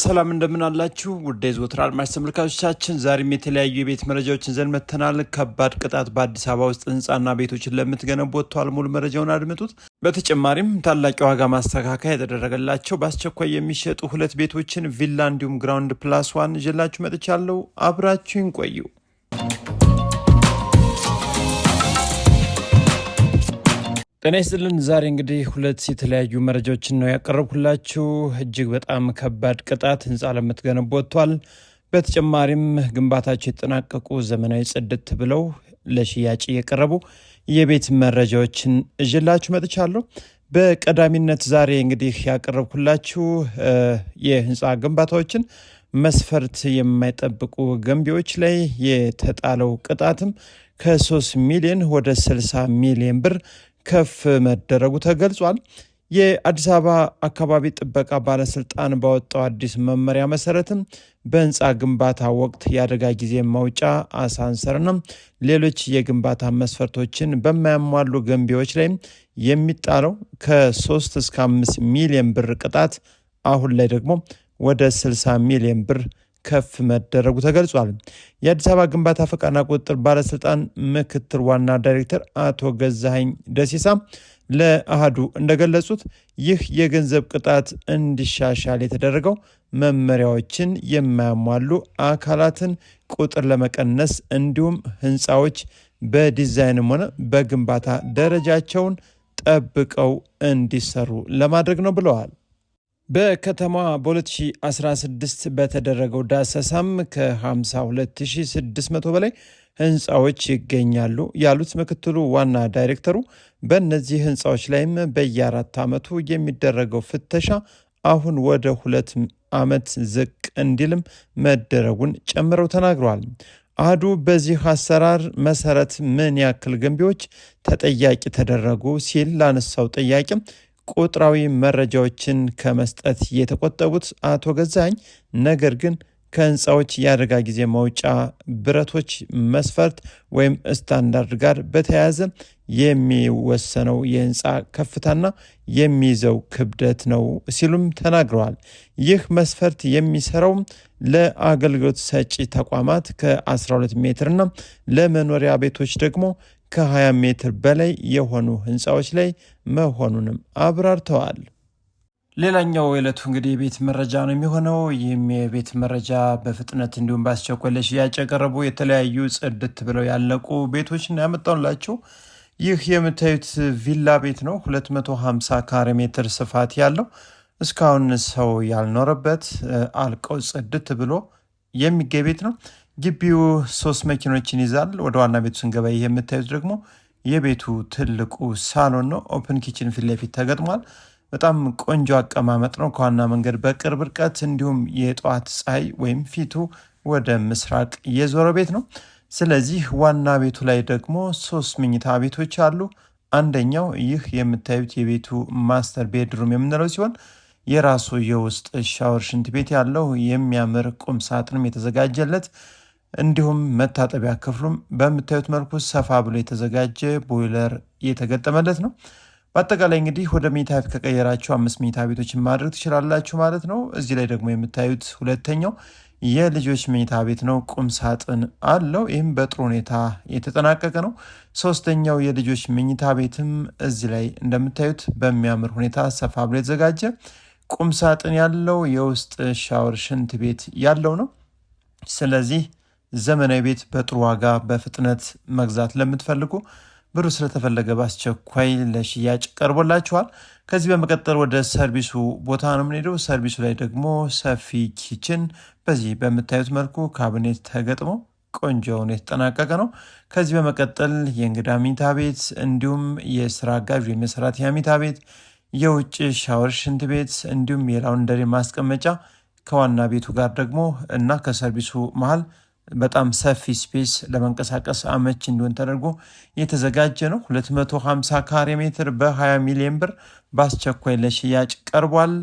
ሰላም እንደምን አላችሁ? ውድ የዘወትር አድማጭ ተመልካቾቻችን፣ ዛሬም የተለያዩ የቤት መረጃዎችን ይዘን መጥተናል። ከባድ ቅጣት በአዲስ አበባ ውስጥ ህንፃና ቤቶችን ለምትገነቡ ወጥተዋል። ሙሉ መረጃውን አድምጡት። በተጨማሪም ታላቅ የዋጋ ማስተካከያ የተደረገላቸው በአስቸኳይ የሚሸጡ ሁለት ቤቶችን ቪላ እንዲሁም ground plus one ይዤላችሁ መጥቻለሁ። አብራችሁን ቆዩ። ጤና ይስጥልን። ዛሬ እንግዲህ ሁለት የተለያዩ መረጃዎችን ነው ያቀረብኩላችሁ። እጅግ በጣም ከባድ ቅጣት ህንፃ ለምትገነቡ ወጥቷል። በተጨማሪም ግንባታቸው የተጠናቀቁ ዘመናዊ ጽድት ብለው ለሽያጭ የቀረቡ የቤት መረጃዎችን ይዤላችሁ መጥቻለሁ። በቀዳሚነት ዛሬ እንግዲህ ያቀረብኩላችሁ የህንፃ ግንባታዎችን መስፈርት የማይጠብቁ ገንቢዎች ላይ የተጣለው ቅጣትም ከ3 ሚሊዮን ወደ 60 ሚሊዮን ብር ከፍ መደረጉ ተገልጿል። የአዲስ አበባ አካባቢ ጥበቃ ባለስልጣን ባወጣው አዲስ መመሪያ መሰረትም በህንፃ ግንባታ ወቅት የአደጋ ጊዜ መውጫ፣ አሳንሰርና ሌሎች የግንባታ መስፈርቶችን በማያሟሉ ገንቢዎች ላይ የሚጣለው ከ3 እስከ 5 ሚሊዮን ብር ቅጣት አሁን ላይ ደግሞ ወደ 60 ሚሊዮን ብር ከፍ መደረጉ ተገልጿል። የአዲስ አበባ ግንባታ ፈቃድና ቁጥጥር ባለስልጣን ምክትል ዋና ዳይሬክተር አቶ ገዛኸኝ ደሲሳ ለአህዱ እንደገለጹት ይህ የገንዘብ ቅጣት እንዲሻሻል የተደረገው መመሪያዎችን የማያሟሉ አካላትን ቁጥር ለመቀነስ እንዲሁም ህንፃዎች በዲዛይንም ሆነ በግንባታ ደረጃቸውን ጠብቀው እንዲሰሩ ለማድረግ ነው ብለዋል። በከተማዋ በ2016 በተደረገው ዳሰሳም ከ52,600 በላይ ህንፃዎች ይገኛሉ ያሉት ምክትሉ ዋና ዳይሬክተሩ በእነዚህ ህንፃዎች ላይም በየአራት ዓመቱ የሚደረገው ፍተሻ አሁን ወደ 2 ዓመት ዝቅ እንዲልም መደረጉን ጨምረው ተናግረዋል። አህዱ በዚህ አሰራር መሰረት ምን ያክል ገንቢዎች ተጠያቂ ተደረጉ ሲል ላነሳው ጥያቄ ቁጥራዊ መረጃዎችን ከመስጠት የተቆጠቡት አቶ ገዛኸኝ ነገር ግን ከህንፃዎች የአደጋ ጊዜ መውጫ ብረቶች መስፈርት ወይም ስታንዳርድ ጋር በተያያዘ የሚወሰነው የህንፃ ከፍታና የሚይዘው ክብደት ነው ሲሉም ተናግረዋል። ይህ መስፈርት የሚሰራው ለአገልግሎት ሰጪ ተቋማት ከ12 ሜትርና ለመኖሪያ ቤቶች ደግሞ ከ20 ሜትር በላይ የሆኑ ህንፃዎች ላይ መሆኑንም አብራርተዋል። ሌላኛው የዕለቱ እንግዲህ የቤት መረጃ ነው የሚሆነው። ይህም የቤት መረጃ በፍጥነት እንዲሁም በአስቸኳይ ለሽያጭ የቀረቡ የተለያዩ ጽድት ብለው ያለቁ ቤቶችን ያመጣሁላችሁ። ይህ የምታዩት ቪላ ቤት ነው። 250 ካሬ ሜትር ስፋት ያለው፣ እስካሁን ሰው ያልኖረበት፣ አልቆ ጽድት ብሎ የሚገኝ ቤት ነው። ግቢው ሶስት መኪኖችን ይዛል። ወደ ዋና ቤቱ ስንገባ ይህ የምታዩት ደግሞ የቤቱ ትልቁ ሳሎን ነው። Open kitchen ፊት ለፊት ተገጥሟል። በጣም ቆንጆ አቀማመጥ ነው። ከዋና መንገድ በቅርብ ርቀት እንዲሁም የጠዋት ፀሐይ ወይም ፊቱ ወደ ምስራቅ የዞረ ቤት ነው። ስለዚህ ዋና ቤቱ ላይ ደግሞ ሶስት መኝታ ቤቶች አሉ። አንደኛው ይህ የምታዩት የቤቱ master bedroom የምንለው ሲሆን የራሱ የውስጥ ሻወር፣ ሽንት ቤት ያለው፣ የሚያምር ቁም ሳጥንም የተዘጋጀለት፣ እንዲሁም መታጠቢያ ክፍሉም በምታዩት መልኩ ሰፋ ብሎ የተዘጋጀ፣ ቦይለር የተገጠመለት ነው። በአጠቃላይ እንግዲህ ወደ መኝታ ቤት ከቀየራችሁ አምስት መኝታ ቤቶችን ማድረግ ትችላላችሁ ማለት ነው። እዚህ ላይ ደግሞ የምታዩት ሁለተኛው የልጆች መኝታ ቤት ነው። ቁም ሳጥን አለው። ይህም በጥሩ ሁኔታ የተጠናቀቀ ነው። ሶስተኛው የልጆች መኝታ ቤትም እዚህ ላይ እንደምታዩት በሚያምር ሁኔታ ሰፋ ብሎ የተዘጋጀ፣ ቁም ሳጥን ያለው፣ የውስጥ ሻወር፣ ሽንት ቤት ያለው ነው። ስለዚህ ዘመናዊ ቤት በጥሩ ዋጋ በፍጥነት መግዛት ለምትፈልጉ ብሩ ስለተፈለገ በአስቸኳይ ለሽያጭ ቀርቦላችኋል። ከዚህ በመቀጠል ወደ ሰርቪሱ ቦታ ነው የምንሄደው። ሰርቪሱ ላይ ደግሞ ሰፊ kitchen በዚህ በምታዩት መልኩ ካቢኔት ተገጥሞ ቆንጆ ሆኖ የተጠናቀቀ ነው። ከዚህ በመቀጠል የእንግዳ መኝታ ቤት እንዲሁም የስራ አጋዥ ወይም የሰራተኛ መኝታ ቤት፣ የውጭ ሻወር፣ ሽንት ቤት እንዲሁም የ laundry ማስቀመጫ ከዋና ቤቱ ጋር ደግሞ እና ከሰርቪሱ መሀል በጣም ሰፊ space ለመንቀሳቀስ አመች እንዲሆን ተደርጎ የተዘጋጀ ነው። 250 ካሬ ሜትር በ20 ሚሊዮን ብር በአስቸኳይ ለሽያጭ ቀርቧል።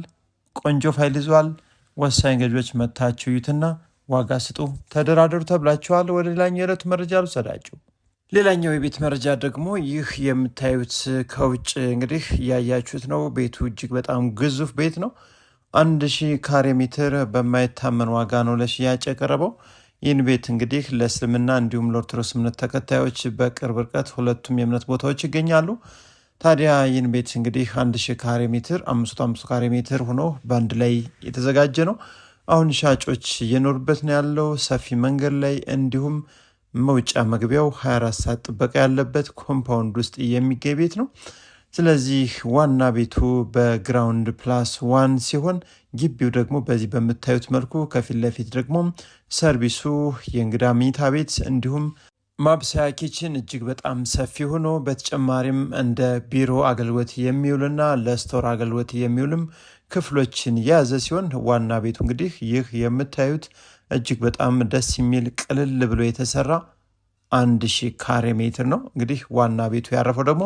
ቆንጆ ፋይል ይዟል። ወሳኝ ገዢዎች መታችሁ እዩትና ዋጋ ስጡ፣ ተደራደሩ ተብላችኋል። ወደ ሌላኛው የዕለቱ መረጃ ልውሰዳችሁ። ሌላኛው የቤት መረጃ ደግሞ ይህ የምታዩት ከውጭ እንግዲህ እያያችሁት ነው። ቤቱ እጅግ በጣም ግዙፍ ቤት ነው። 1000 ካሬ ሜትር በማይታመን ዋጋ ነው ለሽያጭ የቀረበው። ይህን ቤት እንግዲህ ለእስልምና እንዲሁም ለኦርቶዶክስ እምነት ተከታዮች በቅርብ ርቀት ሁለቱም የእምነት ቦታዎች ይገኛሉ። ታዲያ ይህን ቤት እንግዲህ 1000 ካሬ ሜትር 505 ካሬ ሜትር ሆኖ በአንድ ላይ የተዘጋጀ ነው። አሁን ሻጮች እየኖሩበት ነው ያለው ሰፊ መንገድ ላይ እንዲሁም መውጫ መግቢያው 24 ሰዓት ጥበቃ ያለበት compound ውስጥ የሚገኝ ቤት ነው። ስለዚህ ዋና ቤቱ በ ground plus one ሲሆን ግቢው ደግሞ በዚህ በምታዩት መልኩ ከፊት ለፊት ደግሞ ሰርቪሱ፣ የእንግዳ መኝታ ቤት እንዲሁም ማብሰያ kitchen እጅግ በጣም ሰፊ ሆኖ በተጨማሪም እንደ ቢሮ አገልግሎት የሚውልና ለ store አገልግሎት የሚውልም ክፍሎችን የያዘ ሲሆን ዋና ቤቱ እንግዲህ ይህ የምታዩት እጅግ በጣም ደስ የሚል ቅልል ብሎ የተሰራ 1000 ካሬ ሜትር ነው። እንግዲህ ዋና ቤቱ ያረፈው ደግሞ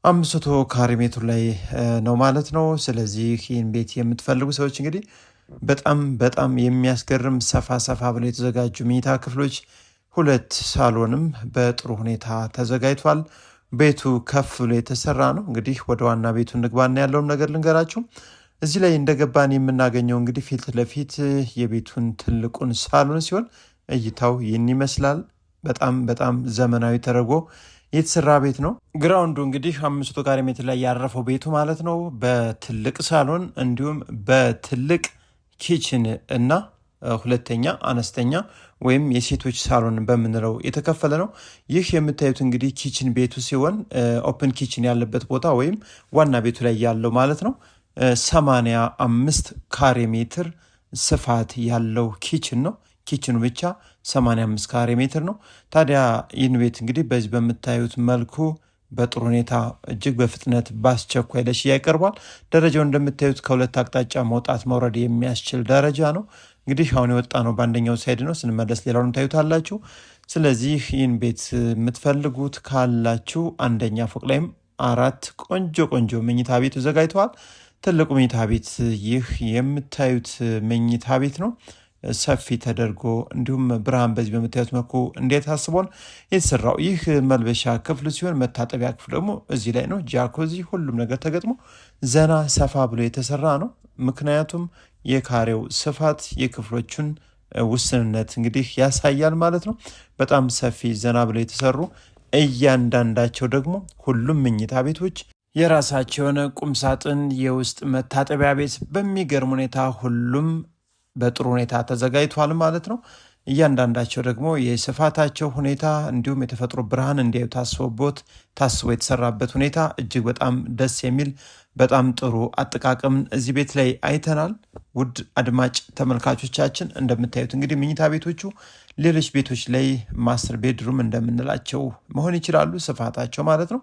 500 ካሬ ሜትር ላይ ነው ማለት ነው። ስለዚህ ይህን ቤት የምትፈልጉ ሰዎች እንግዲህ በጣም በጣም የሚያስገርም ሰፋ ሰፋ ብለው የተዘጋጁ መኝታ ክፍሎች፣ ሁለት ሳሎንም በጥሩ ሁኔታ ተዘጋጅቷል። ቤቱ ከፍ ብሎ የተሰራ ነው። እንግዲህ ወደ ዋና ቤቱ እንግባና ያለውን ነገር ልንገራችሁ። እዚህ ላይ እንደገባን የምናገኘው እንግዲህ ፊት ለፊት የቤቱን ትልቁን ሳሎን ሲሆን እይታው ይህን ይመስላል። በጣም በጣም ዘመናዊ ተደርጎ የተሰራ ቤት ነው። ground ኡ እንግዲህ 500 ካሬ ሜትር ላይ ያረፈው ቤቱ ማለት ነው። በትልቅ ሳሎን እንዲሁም በትልቅ kitchen እና ሁለተኛ አነስተኛ ወይም የሴቶች ሳሎን በምንለው የተከፈለ ነው። ይህ የምታዩት እንግዲህ kitchen ቤቱ ሲሆን open kitchen ያለበት ቦታ ወይም ዋና ቤቱ ላይ ያለው ማለት ነው። 85 ካሬ ሜትር ስፋት ያለው kitchen ነው። kitchen ኡ ብቻ 85 ካሬ ሜትር ነው። ታዲያ ይህን ቤት እንግዲህ በዚህ በምታዩት መልኩ በጥሩ ሁኔታ እጅግ በፍጥነት በአስቸኳይ ለሽያጭ ቀርቧል። ደረጃው እንደምታዩት ከሁለት አቅጣጫ መውጣት መውረድ የሚያስችል ደረጃ ነው። እንግዲህ አሁን የወጣ ነው በአንደኛው side ነው። ስንመለስ ሌላውን ታዩታላችሁ። ስለዚህ ይህን ቤት የምትፈልጉት ካላችሁ አንደኛ ፎቅ ላይም አራት ቆንጆ ቆንጆ መኝታ ቤት ተዘጋጅተዋል። ትልቁ መኝታ ቤት ይህ የምታዩት መኝታ ቤት ነው። ሰፊ ተደርጎ እንዲሁም ብርሃን በዚህ በምታዩት መልኩ እንዴት አስቦን የተሰራው ይህ መልበሻ ክፍል ሲሆን መታጠቢያ ክፍል ደግሞ እዚህ ላይ ነው። ጃኮዚ ሁሉም ነገር ተገጥሞ ዘና ሰፋ ብሎ የተሰራ ነው። ምክንያቱም የካሬው ስፋት የክፍሎቹን ውስንነት እንግዲህ ያሳያል ማለት ነው። በጣም ሰፊ ዘና ብሎ የተሰሩ እያንዳንዳቸው ደግሞ ሁሉም መኝታ ቤቶች የራሳቸው የሆነ ቁምሳጥን፣ የውስጥ መታጠቢያ ቤት በሚገርም ሁኔታ ሁሉም በጥሩ ሁኔታ ተዘጋጅቷል ማለት ነው። እያንዳንዳቸው ደግሞ የስፋታቸው ሁኔታ እንዲሁም የተፈጥሮ ብርሃን እንዲያዩ ታስቦበት ታስቦ የተሰራበት ሁኔታ እጅግ በጣም ደስ የሚል በጣም ጥሩ አጠቃቀምን እዚህ ቤት ላይ አይተናል። ውድ አድማጭ ተመልካቾቻችን እንደምታዩት እንግዲህ መኝታ ቤቶቹ ሌሎች ቤቶች ላይ master bedroom እንደምንላቸው መሆን ይችላሉ፣ ስፋታቸው ማለት ነው።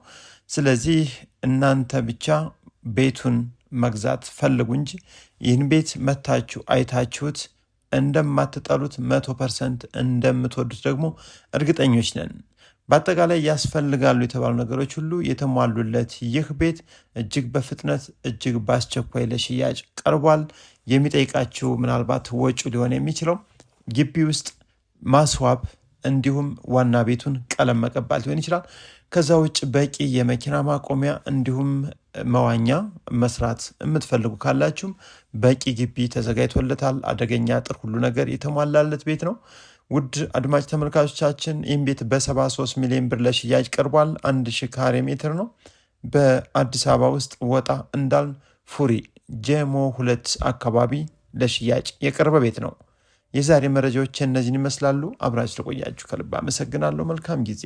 ስለዚህ እናንተ ብቻ ቤቱን መግዛት ፈልጉ እንጂ ይህን ቤት መታችሁ አይታችሁት እንደማትጠሉት 100% እንደምትወዱት ደግሞ እርግጠኞች ነን። በአጠቃላይ ያስፈልጋሉ የተባሉ ነገሮች ሁሉ የተሟሉለት ይህ ቤት እጅግ በፍጥነት እጅግ በአስቸኳይ ለሽያጭ ቀርቧል። የሚጠይቃችሁ ምናልባት ወጪው ሊሆን የሚችለው ግቢ ውስጥ ማስዋብ እንዲሁም ዋና ቤቱን ቀለም መቀባት ሊሆን ይችላል። ከዛ ውጭ በቂ የመኪና ማቆሚያ እንዲሁም መዋኛ መስራት የምትፈልጉ ካላችሁም በቂ ግቢ ተዘጋጅቶለታል። አደገኛ አጥር፣ ሁሉ ነገር የተሟላለት ቤት ነው። ውድ አድማጭ ተመልካቾቻችን ይህም ቤት በ73 ሚሊዮን ብር ለሽያጭ ቀርቧል። 1000 ካሬ ሜትር ነው። በአዲስ አበባ ውስጥ ወጣ እንዳል ፉሪ ጀሞ 2 አካባቢ ለሽያጭ የቀረበ ቤት ነው። የዛሬ መረጃዎች እነዚህን ይመስላሉ። አብራችሁ ለቆያችሁ ከልብ አመሰግናለሁ። መልካም ጊዜ።